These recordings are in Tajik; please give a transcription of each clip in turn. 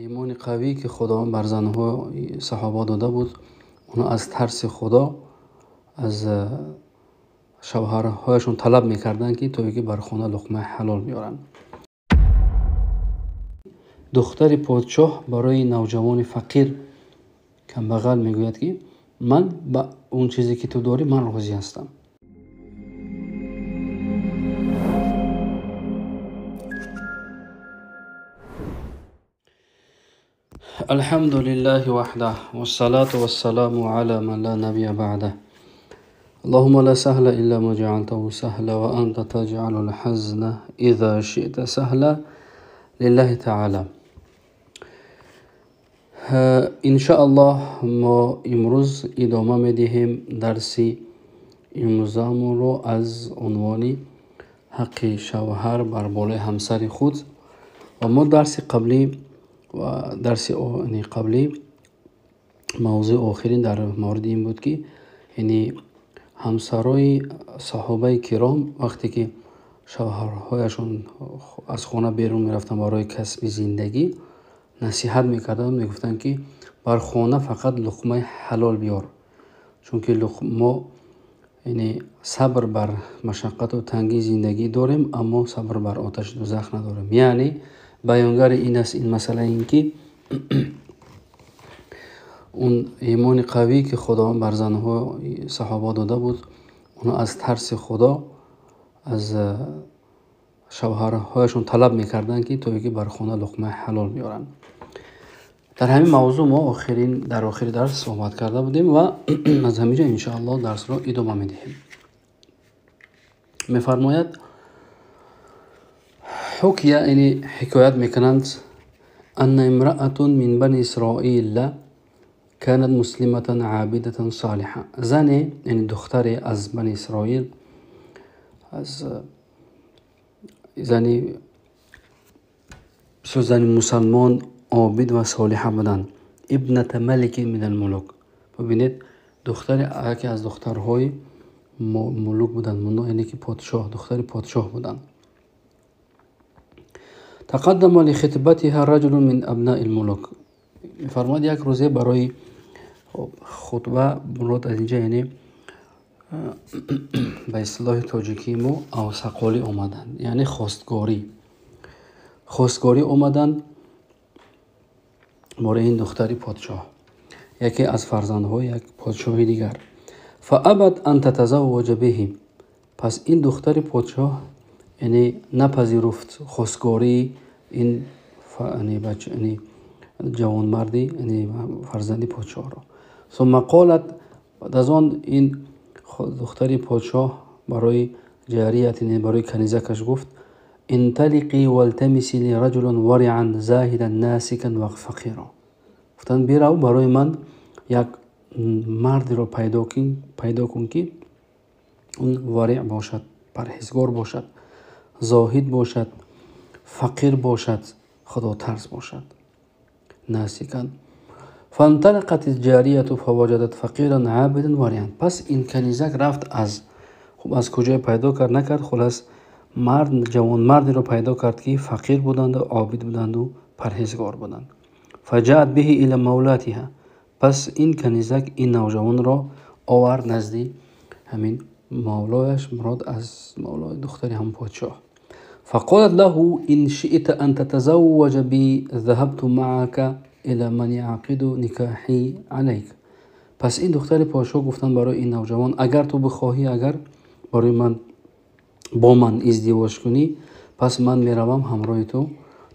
Имони қавӣ, ки Худованд бар занҳои саҳоба дода буд, онҳо аз тарси Худо аз шавҳарҳояшон талаб мекарданд, ки то ки бар хона луқмаи ҳалол биёранд. Духтари подшоҳ барои навҷавони фақир камбағал мегӯяд, ки ман ба он чизе, ки ту дорӣ, ман розӣ ҳастам. الحمد لله وحده والصلاة والسلام على من لا نبي بعده اللهم لا سهل إلا ما جعلته سهلا وأنت تجعل الحزن إذا شئت سهلا لله تعالى. Иншааллоҳ, мо имрӯз идома медиҳем дарси имрӯзамонро аз унвони ҳаққи шавҳар бар болои ҳамсари худ. Ва мо дарси қаблӣ ва дарси қаблӣ мавзӯи охирин дар мавриди ин буд, ки яъне ҳамсарои саҳобаи киром вақте ки шавҳарҳояшон аз хона берун мерафтанд барои касби зиндагӣ, насиҳат мекарданд, мегуфтанд, ки бар хона фақат луқмаи ҳалол биёр, чунки мо яъне сабр бар машаққату тангии зиндагӣ дорем, аммо сабр бар оташи дузах надорем. Яъне баёнгари ин аст ин масъала, ин ки он имони қавӣ, ки Худованд бар занҳои саҳоба дода буд, онҳо аз тарси Худо аз шавҳарҳояшон талаб мекарданд, ки то ки бар хона луқмаи ҳалол биёранд. Дар ҳамин мавзӯъ мо дар охири дарс суҳбат карда будем ва аз ҳамин ҷо иншоаллоҳ дарсро идома медиҳем. Мефармояд: ҳукя, яъне ҳикоят мекунанд, анна имраатун мин бани Исроила канат муслиматан абидатан солиҳа. Зане, яъне духтаре аз бани Исроил, аз зани зани мусалмон, обид ва солиҳа буданд. Ибната малики мин алмулук. Бибинед, духтари яке аз духтарҳои мулук буданд, яъне ки подшоҳ, духтари подшоҳ буданд. Тақаддама лихитбатиҳа раҷулун мин абнаи лмулук. Мефармояд, як рӯзе барои хутба, мурод аз инҷа яъне ба истилоҳи тоҷикии мо авсақолӣ омаданд, яъне хостгорӣ. Хостгорӣ омаданд бораи ин духтари подшоҳ, яке аз фарзандҳои як подшоҳи дигар. Фаабат ан татазавваҷа биҳи. Пас ин духтари подшоҳ яъне напазируфт хостгории ин яъне ҷавонмарди, яъне фарзанди подшоҳро. Сумма қолат, баъд аз он ин духтари подшоҳ барои ҷарият, яъне барои канизакаш гуфт: инталиқи валтамиси ли раҷулан вариан заҳидан насикан ва фақира. Гуфтанд, бирав барои ман як мардеро пайдо кун, ки он вариъ бошад, парҳезгор бошад, зоҳид бошад, фақир бошад, худотарс бошад. Насикан. Фанталақат ҷарияту фаваҷадат фақиран абидан вариан. Пас ин канизак рафт, аз хуб аз куҷое пайдо кард, накард, хулас мард, ҷавонмардеро пайдо кард, ки фақир буданду, обид буданду, парҳезгор буданд. Фаҷаат биҳи ила мавлатиҳа. Пас ин канизак ин навҷавонро овард назди ҳамин мавлояш, мурод аз мавлои духтари ҳам подшоҳ. Фақолат лаҳу ин шиъта ан татазавваҷа би заҳабту маака ила ман яъқиду никоҳи алайк. Пас ин духтари подшоҳ гуфтанд барои ин навҷавон: агар ту бихоҳӣ, агар барои ман бо ман издивоҷ кунӣ, пас ман меравам ҳамроҳи ту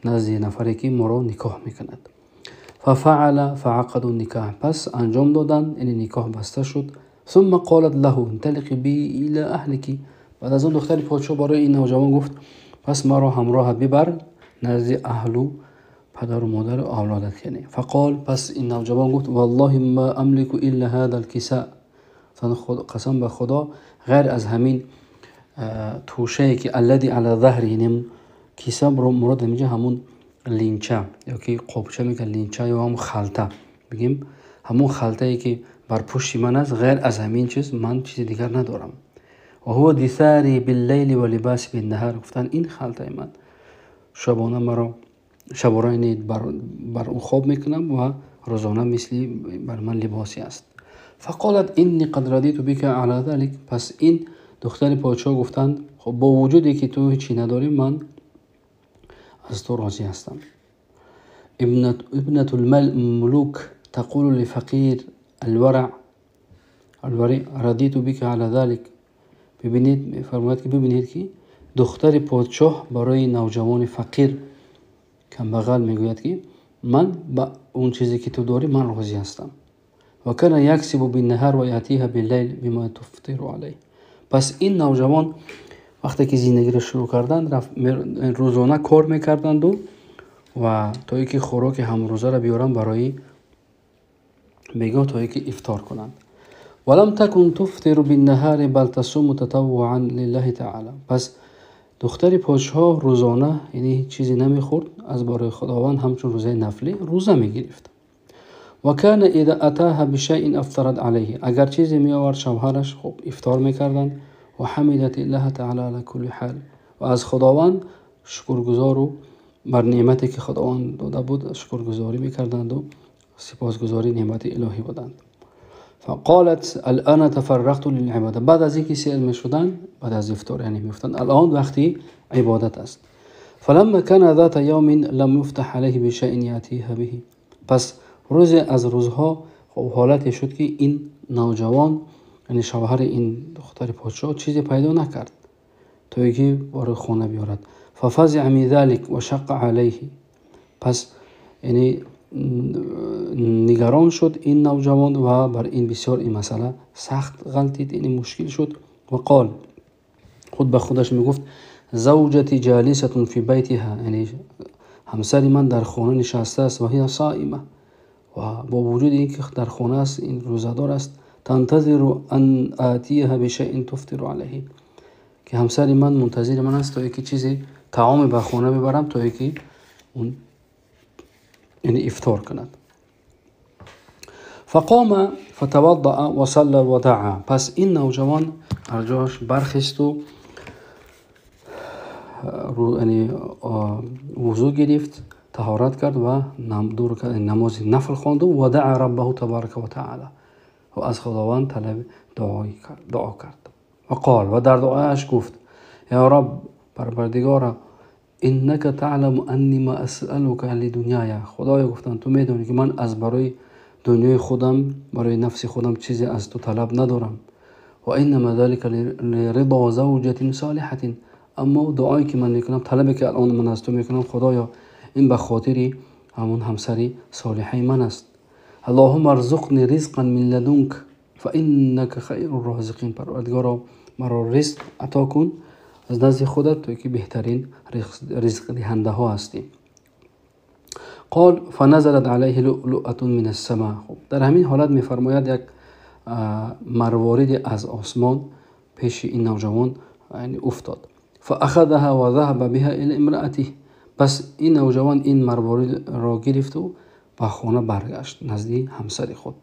назди нафаре, ки моро никоҳ мекунад. Фафаала фаақаду никоҳ. Пас анҷом доданд, яъне никоҳ баста шуд. Сумма қолат лаҳу инталиқи би ила аҳлики. Баъд аз он духтари подшоҳ барои ин навҷавон гуфт: пас маро ҳамроҳат бибар назди аҳлу падару модару авлодат. Яъне фақол, пас ин навҷавон гуфт: валлоҳи ма амлику илла ҳада алкиса. Қасам ба Худо, ғайр аз ҳамин тӯшае, ки аллади ала заҳри, яъне киса, мурод инҷа ҳамун линча ёки қобча мегӯянд, линча ё ҳам халта бигем, ҳамун халтае, ки бар пушти ман аст, ғайр аз ҳамин чиз ман чизи дигар надорам. Ва ҳува дисари биллайли ва либаси биннаҳар. Гуфтанд, ин халтаи ман шабона маро Шабора бар он хоб мекунам ва рӯзона мисли бар ман либосе аст. Фақолат инни қад радиту бика ала залик. Пас ин духтари подшоҳ гуфтанд, хоб бо вуҷуде ки ту ҳечи надорӣ, ман аз ту розӣ ҳастам. Ибнатул мулук тақулу лифақир алвара алвари радиту бика ала залик. Бибинед, мефармояд ки бибинед ки духтари подшоҳ барои навҷавони фақир камбағал мегӯяд ки ман ба он чизе ки ту дорӣ ман розӣ ҳастам. Ва кана яксибу биннаҳар ва ятиҳа биллайл бима туфтиру алайҳ. Пас ин навҷавон вақте ки зиндагиро шурӯъ карданд, рӯзона кор мекарданду ва то ин ки хӯроки ҳамрӯзаро биёранд барои бегоҳ, то ин ки ифтор кунанд. Валам такун туфтиру биннаҳари бал тасуму татаввуан лиллаҳи таъала. Пас духтари подшоҳ рӯзона, яъне чизе намехӯрд, аз барои Худованд ҳамчун рӯзаи нафлӣ рӯза мегирифт. Ва кана иза атаҳа бишайин афтарат алайҳи. Агар чизе меовард шавҳараш, хуб ифтор мекарданд. Ва ҳамидат иллаҳа таъала ала кулли ҳал. Ва аз Худованд шукргузору бар неъмате ки Худованд дода буд шукргузорӣ мекарданду сипосгузори неъмати илоҳӣ буданд. Фақолат алъана тафаррақту лилибода. Баъд аз инки сел мешуданд, баъд аз ифтор яъне мегуфтанд алъон вақти ибодат аст. Фаламма кана зата явмин лам юфтах алайҳи бишайин ятиҳа биҳи. Пас рӯзе аз рӯзҳо ҳолате шуд ки ин навҷавон, яъне шавҳари ин духтари подшоҳ, чизе пайдо накард то ин ки барои хона биёрад. Фафазиа мин залик ва шаққа алайҳи. Пас яъне нигарон шуд ин навҷавон ва бар ин бисёр ин масъала сахт ғалтид, яъне мушкил шуд. Ва қол, худ ба худаш мегуфт, завҷати ҷалисатун фи байтиҳа, яъне ҳамсари ман дар хона нишастааст, ва ҳия соима, ва бо вуҷуди ин ки дар хона аст, ин рӯзадор аст, тантазиру ан атияҳа бишайин туфтиру алайҳи, ки ҳамсари ман мунтазири ман аст то ин ки чизе таоме ба хона бибарам то ин ки он яъне ифтор кунад. Фақома фатаваддаа ва салла ва даъа. Пас ин навҷавон аз ҷояш бархесту яъне вузӯ гирифт, таҳорат кард ва намози нафл хонду ва даъа раббаҳу табарака ва таъала, ва аз Худованд талаби дуо кард. Ва қол, ва дар дуояш гуфт, ё Рабб, Парвардигора, иннака таъламу анни ма асъалука лидуняя. Худоё, гуфтанд, ту медонӣ ки ман аз барои дунёи худам, барои нафси худам чизе аз ту талаб надорам. Ва иннама залика лиридо завҷатин солиҳатин. Аммо дуое ки ман мекунам, талабе ки алон ман аз ту мекунам, Худоё, ин ба хотири ҳамон ҳамсари солиҳаи ман аст. Аллоҳумма арзуқни ризқан мин ладунк фа иннака хайру розиқин. Парвардигоро, маро ризқ ато кун аз назди худат, то ки беҳтарин ризқдиҳандаҳо ҳастӣ. Қол фаназалат алайҳи луълуатун мин ассама. Хуб, дар ҳамин ҳолат мефармояд як марвориде аз осмон пеши ин навҷавон уфтод. Фаахадаҳа ва заҳаба биҳа ила имраатиҳ. Пас ин навҷавон ин марворидро гирифту ба хона баргашт назди ҳамсари худ.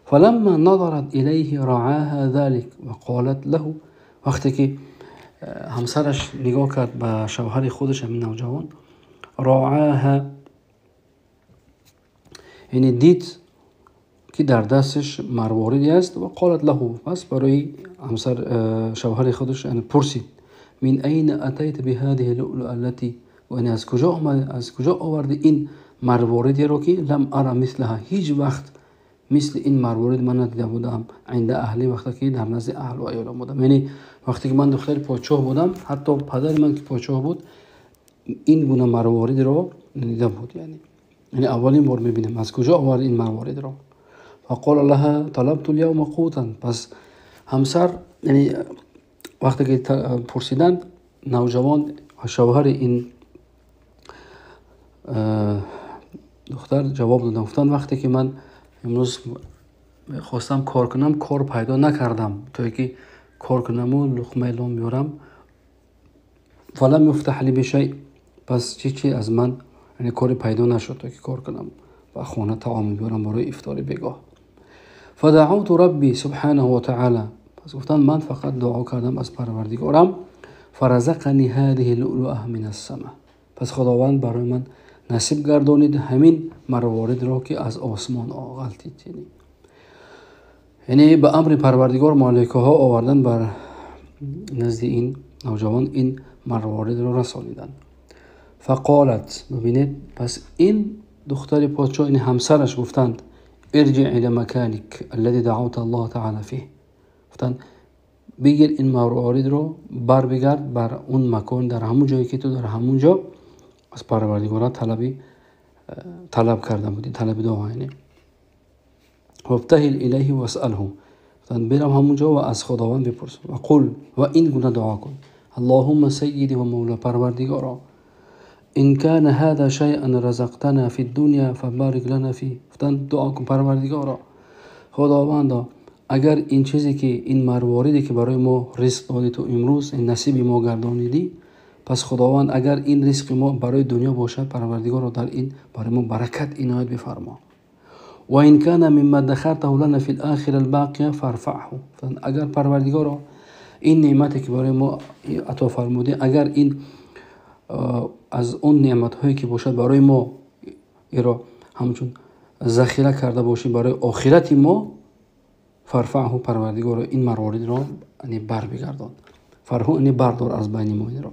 Фаламма назарат илайҳи раъаҳа залик ва қолат лаҳу. Вақте ки ҳамсараш нигоҳ кард ба шавҳари худаш, ҳамин навҷавон, раъаҳа, яъне дид ки дар дасташ марвориде аст, ва қолат лаҳу, пас барои ҳамсар шавҳари худаш пурсид, мин айна атайта биҳадиҳи луълуа аллати, яъне аз куҷо омад, аз куҷо оварди ин марворидеро ки лам ара мислаҳа, ҳеҷ вақт мисли ин марворид ман надида будам, инда аҳли, вақте ки дар назди аҳлу аёлам будам. Яъне вақте ки ман духтари подшоҳ будам, ҳатто падари ман ки подшоҳ буд, ин гуна марворидро надида буд. Яъне аввалин бор мебинам, аз куҷо овард ин марворидро. Фақола лаҳа талабту лявма қутан. Пас ҳамсар, яъне вақте ки пурсиданд, навҷавон шавҳари ин духтар ҷавоб доданд, гуфтанд вақте ки ман имрӯз хостам кор кунам, кор пайдо накардам, то ки кор кунаму луқмаи лом биёрам. Фалам юфтах ли бишай, пас чи аз ман яъне коре пайдо нашуд то ки кор кунам ва хона таом биёрам барои ифтори бегоҳ. Фадаъуту рабби субҳанаҳу ва таъала. Пас гуфтанд ман фақат дуо кардам аз Парвардигорам, фаразақани ҳадиҳи луълуа мин ассама. Пас Худованд барои ман насиб гардонид ҳамин марворидро, ки аз осмон ғалтид. Яъне ба амри Парвардигор малоикаҳо овардан бар назди ин навҷавон ин марворидро расониданд. Фақолат, бибинед, пас ин духтари подшоҳ, ин ҳамсараш гуфтанд: ирҷи ила маканик аллади даъавта Аллоҳа таъала фиҳ. Гуфтанд: бигир ин марворидро, бар бигард бар он макон, дар ҳамон ҷое ки ту дар ҳамон ҷо аз Парвардигора талаб карда будӣ, талаби дуо. Яъне вабтаҳил илайҳи васалҳу, гуфтанд бирав ҳамон ҷо ва аз Худованд бипурс, ва қул, ва ин гуна дуо кун: Аллоҳумма саййиди ва мавла, Парвардигоро, ин кана ҳаза шайъан разақтана фи ддуня фабарик лана фи. Гуфтанд дуо кун: Парвардигоро, Худовандо, агар ин чизе ки ин марвориде ки барои мо ризқ додӣ ту имрӯз, ин насиби мо гардонидӣ, пас Худованд агар ин ризқи мо барои дунё бошад, Парвардигоро, дар ин барои мо баракат иноят бифармо. Ва ин кана мимма дахартаҳу лана фи лохира албоқия фарфаъҳу. Агар Парвардигоро ин неъмате ки барои мо ато фармудӣ, агар ин аз он неъматҳое ки бошад барои мо иро ҳамчун захира карда бошӣ барои охирати мо, фарфаъҳу, Парвардигоро ин марворидро бар бигардон, фарҳу яъне бардор аз байни мо инро.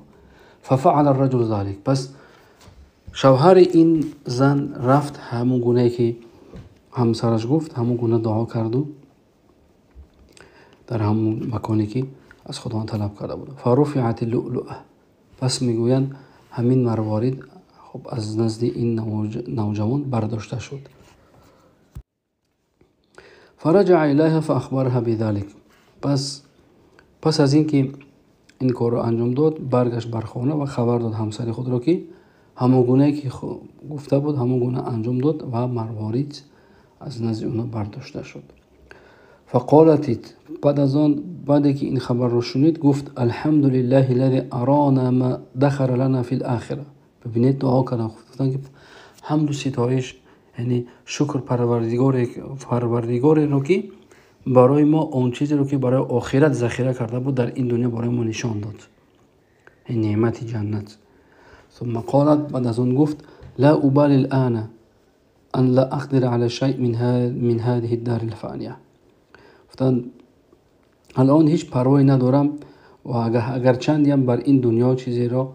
Фафаъала раҷул залик, пас шавҳари ин зан рафт ҳамон гунае ки ҳамсараш гуфт, ҳамон гуна дуо карду дар ҳамон маконе ки аз Худованд талаб карда буд. Фаруфиат луълуа, пас мегӯянд ҳамин марворид хуб аз назди ин навҷавон бардошта шуд. Фараҷаа илайҳа фаахбараҳа бидалик, пас аз ин ки ин корро анҷом дод, баргашт бар хона ва хабар дод ҳамсари худро, ки ҳамон гунае ки гуфта буд ҳамон гуна анҷом дод ва марворид аз назди онҳо бардошта шуд. Фақолат, баъд аз он, баъде ки ин хабарро шунид, гуфт: алҳамдулиллаҳи аллази арона ма дахара лана фил охира. Бибинед, дуо карданд, гуфтанд ки ҳамду ситоиш, яъне шукр Парвардигореро, ки барои мо он чизеро ки барои охират захира карда буд, дар ин дунё барои мо нишон дод, ин неъмати ҷаннат. Сумма қолат, баъд аз он гуфт: ла убали лана ан ла ақдира ала шай мин ҳадиҳи дари лфания. Гуфтанд алон ҳеҷ парвое надорам ва агарчандиам бар ин дунё чизеро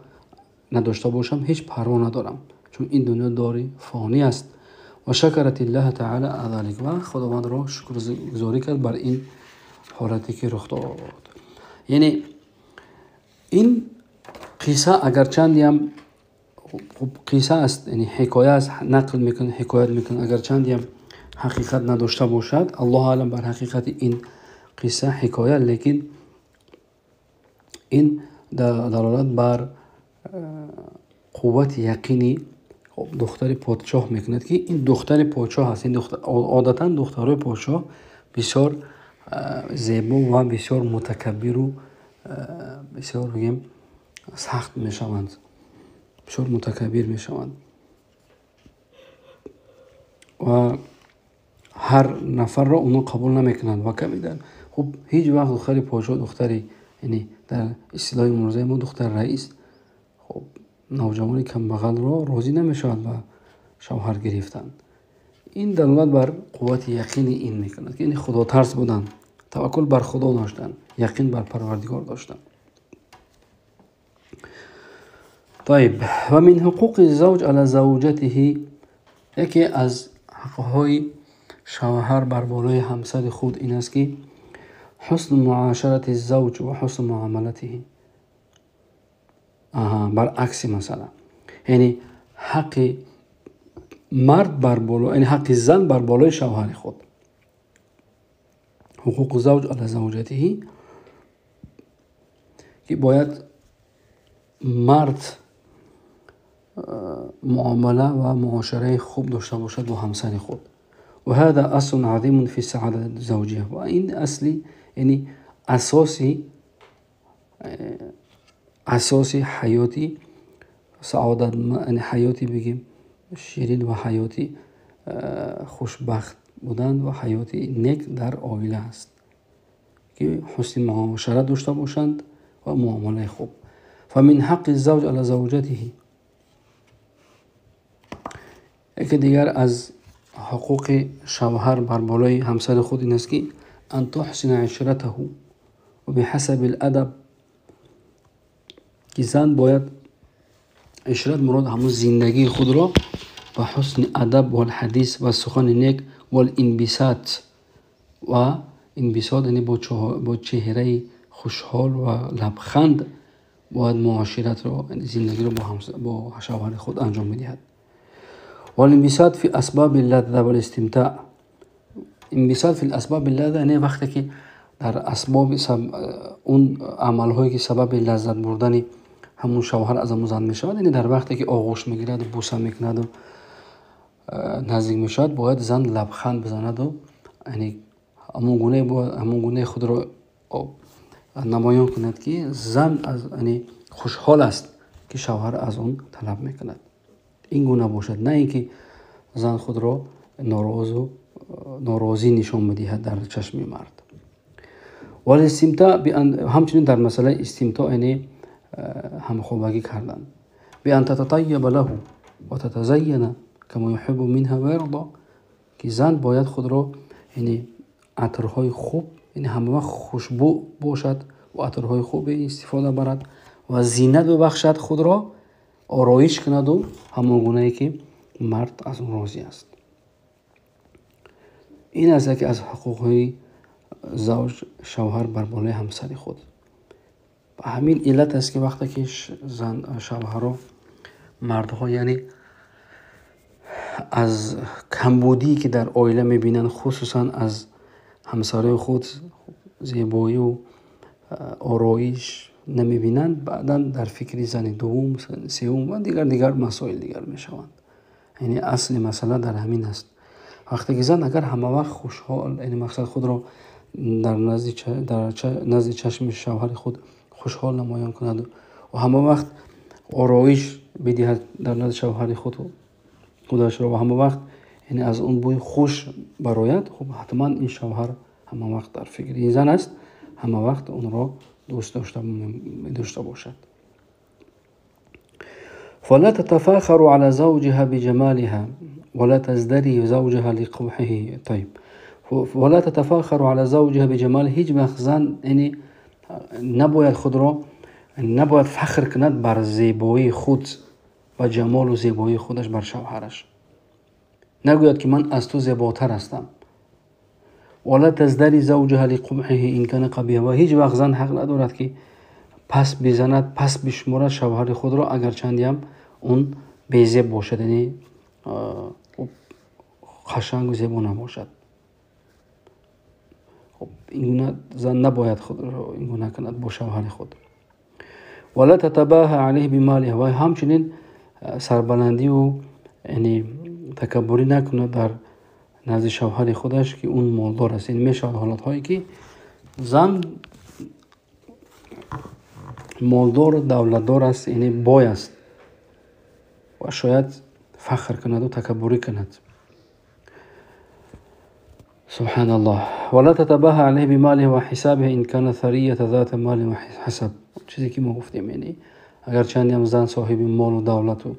надошта бошам, ҳеҷ парво надорам, чун ин дунё дори фонӣ аст. Ва шакарат иллаҳа таъала ала залик, ва Худовандро шукргузорӣ кард бар ин ҳолате ки рух дод. Яъне ин қисса агарчандиам хуб қисса аст, яъне ҳикоя аст, нақл мекунад, ҳикоят мекунад, агарчандиам ҳақиқат надошта бошад, Аллоҳу аълам бар ҳақиқати ин қисса ҳикоя, лекин ин далолат бар қуввати яқини духтари подшоҳ мекунад, ки ин духтари подшоҳ аст. Ин одатан духтарои подшоҳ бисёр зебо ва бисёр мутакаббиру бисёр бигем сахт мешаванд, бисёр мутакаббир мешаванд ва ҳар нафарро онҳо қабул намекунанд. Ва камидан хуб ҳеҷ вақт духтари подшоҳ, духтари яъне дар истилоҳи имрӯзаи мо духтари раис, хуб навҷавони камбағалро розӣ намешавад ба шавҳар гирифтан. Ин далолат бар қуввати яқини ин мекунад, ки ин худотарс будан, таваккул бар Худо доштан, яқин бар Парвардигор доштан. طيب ва мин ҳуқуқи завҷ ала завҷатиҳи, яке аз ҳақҳои шавҳар бар болои ҳамсари худ ин аст, ки ҳусну муошарати завҷ ва ҳусну муомалатиҳи. Баръакси масъала, яъне ҳаққи мард бар боло, яъне ҳаққи зан бар болои шавҳари худ, ҳуқуқу завҷ ала завҷатиҳи, ки бояд мард муомала ва муошараи хуб дошта бошад бо ҳамсари худ. Ва ҳаза аслун азимун фи саадати завҷия, ва ин асли, яъне асоси ҳаёти саодат, яъне ҳаёти бигем ширин ва ҳаёти хушбахт будан ва ҳаёти нек дар оила аст, ки ҳусни муошара дошта бошанд ва муомалаи хуб. Фамин ҳаққи завҷ ала завҷатиҳи Яке дигар аз ҳуқуқи шавҳар бар болои ҳамсари худ ин аст, ки ан туҳсина ишратаҳу ва биҳасаби л-адаб, ки зан бояд ишрат мурод ҳамун зиндагии худро ба ҳусни адаб вал-ҳадис ва сухани нек вал-инбисат ва инбисот, яъне бо чеҳраи хушҳол ва лабханд бояд муоширатро, яъне зиндагиро бо шавҳари худ анҷом медиҳад. Вал-инбисат фи асбаби лазза вал-истимтаъ. Инбисат фи асбаби лазза яъне вақте ки дар асбоби он амалҳое ки сабаби лаззат бурдани ҳамун шавҳар аз ҳамун зан мешавад, яъне дар вақте ки оғӯш мегирад, буса мекунаду наздик мешавад, бояд зан лабханд бизанаду, яъне ҳамон гунаи худро намоён кунад, ки зан яъне хушҳол аст, ки шавҳар аз он талаб мекунад. Ин гуна бошад, на ин ки зан худро норозӣ нишон медиҳад дар чашми мард. Валистимтоъ, ҳамчунин дар масъалаи истимтоъ, яъне ҳамхобагӣ кардан, биан тататайяба лаҳу ва татазайяна кама юҳиббу минҳа ва ярда, ки зан бояд худро, яъне атрҳои хуб, яъне ҳамавақт хушбӯ бошад ва атрҳои хубе истифода барад ва зинат бибахшад, худро ороиш кунаду ҳамон гунае ки мард аз он розӣ аст. Ин аст яке аз ҳуқуқҳои завҷ, шавҳар бар болои ҳамсари худ. Ба ҳамин иллат аст, ки вақте ки зан шавҳаро, мардҳо, яъне аз камбудие ки дар оила мебинанд, хусусан аз ҳамсарои худ зебоию ороиш намебинанд, баъдан дар фикри зани дуввум, севум ва дигар масоил дигар мешаванд. Яъне асли масъала дар ҳамин аст. Вақте ки зан агар ҳамавақт хушҳол, яъне мақсад худро дар назди чашми шавҳари худ хушҳол намоён кунад ва ҳамавақт ороиш бидиҳад дар назди шавҳари худ худашро ва ҳамавақт, яъне аз он бӯи хуш барояд, хуб ҳатман ин шавҳар ҳамавақт дар фикри ин зан аст, ҳамавақт онро дӯст дошта бошад. فلا تتفاخر على زوجها بجمالها ولا تزدري زوجها لقبحه. طيب ولا تتفاخر على زوجها بجماله، هیچ وقت زن یعنی نباید خود را، نباید فخر کند بر زیبایی خود و جمال و زیبایی خودش بر شوهرش. نگوید که من از تو زیباتر هستم. ولا تزدری زوجها لقبحه ان كان قبیحا، و هیچ وقت زن حق ندارد که پس بزند، پس بشمارد شوهر خود را، اگر چندی هم اون بیزیب باشد، یعنی قشنگ و زیبا نباشد. خب اینگونه زن نباید خود را اینگونه کند با شوهر خود. ولا تتباهى علیه بماله، و همچنین سربلندی و یعنی تکبری نکند در نزد شوهر خودش که اون مالدار است. یعنی میشود حالتهایی که زن مالدار و دولتدار است، یعنی بای است و شاید فخر کند و تکبری کند. سبحان الله. ولا تتباهى علیه بماله و حسابه ان كان ثریة ذات مال و حسب. چیزی که ما گفتیم، یعنی اگر چندی هم زن صاحب مال و دولت و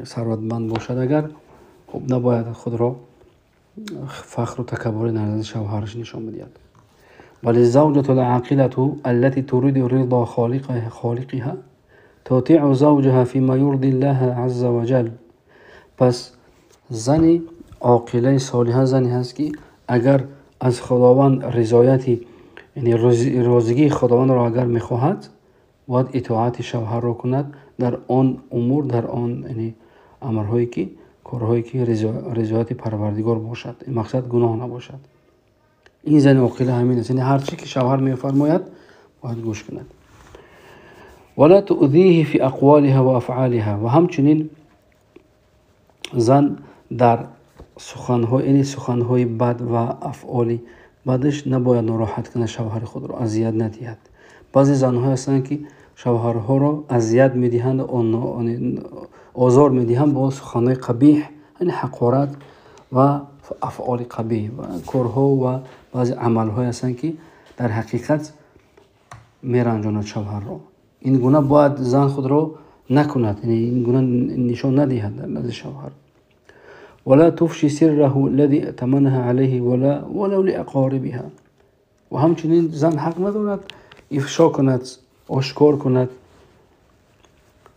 ثروتمند باشد، اگر خب نباید خود را فخر و تکبر نزد شوهرش نشان بدهد. بل الزوجة العاقلة التي تريد رضا خالقها تطيع زوجها فيما يرضي الله عز وجل. پس زن عاقله صالحه زنی هست که اگر از خداوند رضایتی، یعنی راضیگی خداوند را اگر میخواهد، باید اطاعت شوهر را کند در آن امور، در آن یعنی امرهایی که کارهایی که رضایت پروردگار باشد، این مقصد گناه نباشد. این زن عاقله همین است، یعنی هر چی که شوهر میفرماید باید گوش کند. ولا تؤذیه فی اقوالها و افعالها، و همچنین زن در سخنهای، یعنی سخنهای بد و افعال بدش نباید ناراحت کنه شوهر خود را، اذیت ندهد. بعضی زنها هستند که شوهرها را اذیت میدهند، آزار میدهند با سخنهای قبیح، یعنی حقارت و افعال قبیح و کارها و بعضی عملهای هستند که در حقیقت میرنجاند شوهر را. این گونه باید زن خود را накунад, яъне ин гуна нишон надиҳад дар назди шавҳар. ولا تفشي سره الذي ائتمنها عليه ولو لأقاربها. و همچنین زن حق ندارد افشا کند، آشکار کند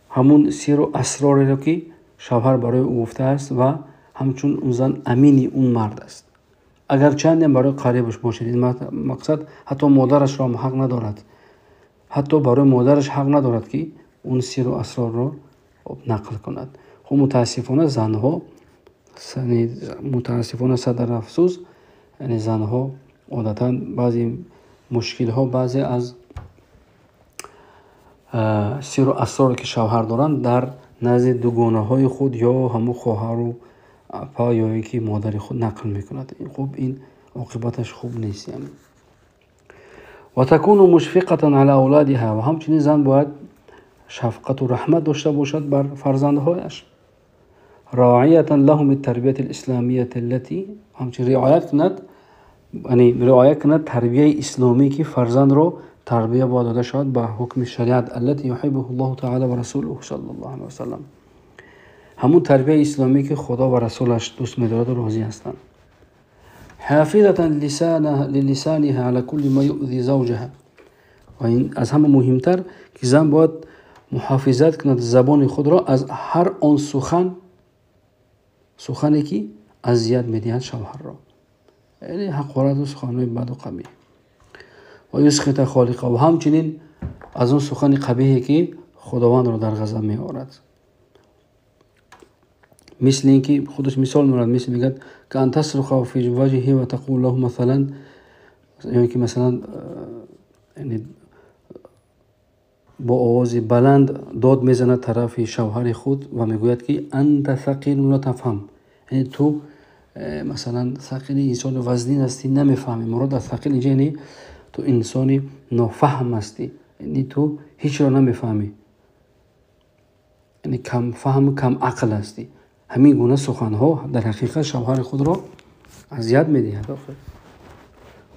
همون سیر و اسراری را که شوهر برای او گفته است و همچون اون زن امینی اون مرد است، اگر چندی برای قریبش باشد. این مقصد حتی مادرش را هم حق ندارد، حتی برای مادرش حق ندارد که اون سیر و اسرار را نقل کند. خب متاسفانه زنها، متاسفانه صدر افسوس، یعنی زنها عادتا بعضی مشکل ها، بعضی از سیر و اسرار که شوهر دارند در نزد دوگانه های خود یا همون خواهر و اپا یا اینکه مادر خود نقل میکند. خب این عاقبتش خوب نیست. یعنی و تکون مشفقة علی اولادها. و همچنین زن باید شفقت و رحمت داشته باشد بر فرزندهایش. راعیة لهم التربیة الاسلامیة التي، همچنین رعایت کند، یعنی رعایت کند تربیه اسلامی که فرزند رو تربیه باید داده شود به حکم شریعت، التي يحبه الله تعالی و رسوله صلی الله علیه و سلم، همون تربیه اسلامی که خدا و رسولش دوست می‌دارد و راضی هستند. حافظة للسانها على كل ما يؤذي زوجها. و این از همه مهمتر که زن باید محافظت کند زبان خود را از هر آن سخنی که اذیت می‌دهد شوهر را، یعنی حقارت و سخنهای بد و قبیح. و یسخط خالقه، و همچنین از اون سخن قبیحی که خداوند را در غضب می‌آورد. مثل اینکه خودش مثال می‌آورد، مثل میگه که ان تصرخ فی وجهه و تقول له مثلا، یعنی که مثلا یعنی با آواز بلند داد میزند طرف شوهر خود و میگوید که انت ثقیل لا تفهم، یعنی تو مثلا ثقیل انسان وزنین هستی نمیفهمی. مراد از ثقیل اینجا یعنی تو انسانی نافهم هستی، یعنی تو هیچ را نمیفهمی، یعنی کم فهم کم عقل هستی. همین گونه سخنها در حقیقت شوهر خود را اذیت میدهد.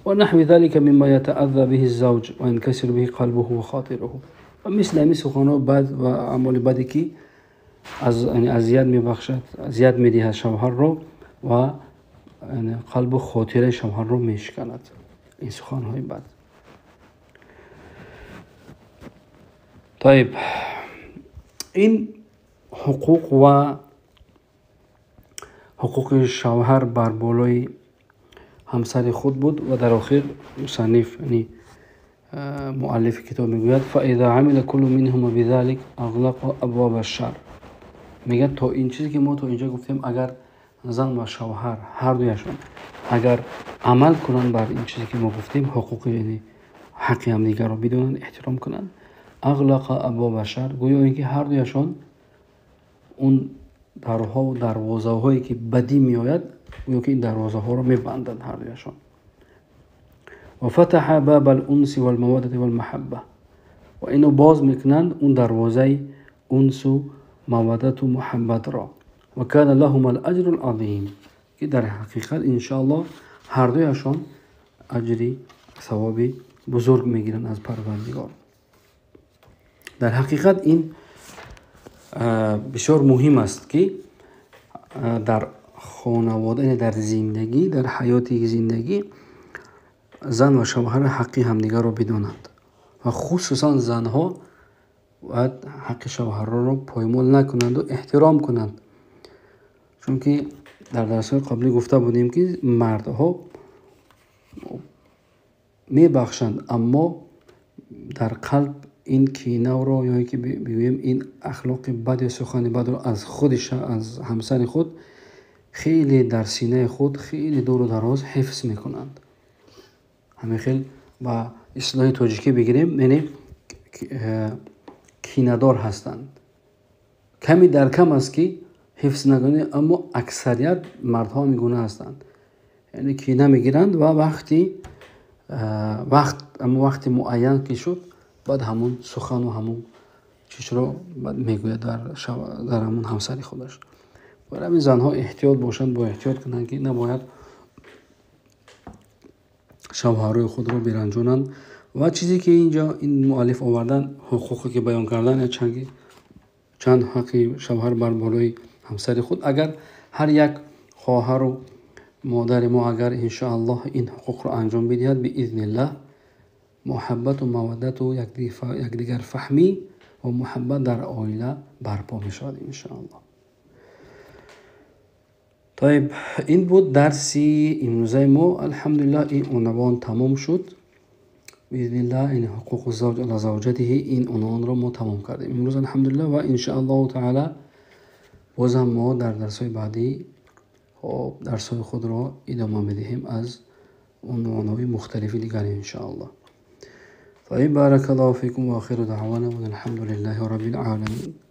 و نحو ذلك مما يتأذى به الزوج و ينكسر به قلبه و خاطره. و مثل همین سخنها بد و اعمال بدی که از یعنی اذیت میبخشد، اذیت میدهد شوهر را و یعنی قلب و خاطره شوهر را میشکند این سخنهای بد. طيب این حقوق و حقوق شوهر بر بالای همسر خود بود. و در آخر مصنف یعنی مؤلف کتاب میگوید فاذا عمل كل منهما بذلك اغلق ابواب الشر. میگه تا این چیزی که ما تا اینجا گفتیم، اگر زن و شوهر هر دویشان اگر عمل کنند بر این چیزی که ما گفتیم، حقوق یعنی حق همدیگر رو بدونن، احترام کنند، اغلق ابواب الشر، گویا اینکه هر دویشان اون درها و دروازه هایی که بدی میآید، گویا که این دروازه ها رو میبندند هر دویشان. و فتح باب الانس والموده والمحبه، و اینو باز میکنند اون دروازه انس و مودت و محبت را. و کان لهما الاجر العظیم، که در حقیقت انشاءالله هر دویشان اجری ثوابی بزرگ میگیرن از پروردگار. در حقیقت این بسیار مهم است که در خانواده، یعنی در زندگی، در حیات زندگی زن و شوهر حقی همدیگر را بدانند و خصوصا زنها باید حق شوهر را پایمال نکنند و احترام کنند، چون که در درس‌های قبلی گفته بودیم که مردها میبخشند اما در قلب این کینه را یا اینکه بگوییم این اخلاق بد یا سخن بد را از خودش، از همسر خود خیلی در سینه خود خیلی دور و دراز حفظ میکنند. همین خیلی با اصطلاح تاجیکی بگیریم یعنی کینه‌دار هستند. کمی در کم است که حفظ نکنه، اما اکثریت مردها میگونه هستند، یعنی کینه میگیرند و وقتی وقت اما وقتی معین که شد بعد همون سخن و همون چیز رو بعد میگوید در همون همسر خودش. برای همین زنها احتیاط باشند، با احتیاط کنند که نباید شوهرای خود رو برنجونند. و چیزی که اینجا این مؤلف آوردن، حقوقی که بیان کردن، یا چنگی Чанд ҳаққи шавҳар бар болои ҳамсари худ. Агар ҳар як хоҳару модари мо агар иншоаллоҳ ин ҳуқуқро анҷом бидиҳад, биизниллаҳ муҳаббату маваддату якдигарфаҳмӣ ва муҳаббат дар оила барпо мешавад иншоаллоҳ. Тайиб, ин буд дарси имрӯзаи мо. Алҳамдулиллаҳ, ин унвон тамом шуд. Биизниллаҳ ин ҳуқуқу завҷ ала завҷатиҳи, ин унвонро мо тамом кардем имрӯз, алҳамдулиллаҳ. Ва иншоаллоҳу таала бозам мо дар дарсҳои баъдӣ хоб дарсҳои худро идома медиҳем аз унвонҳои мухталифи дигар иншоаллоҳ. Таиб, баракаллоҳу фикум ва охиру даъвана алҳамдулиллаҳи роббил оламин.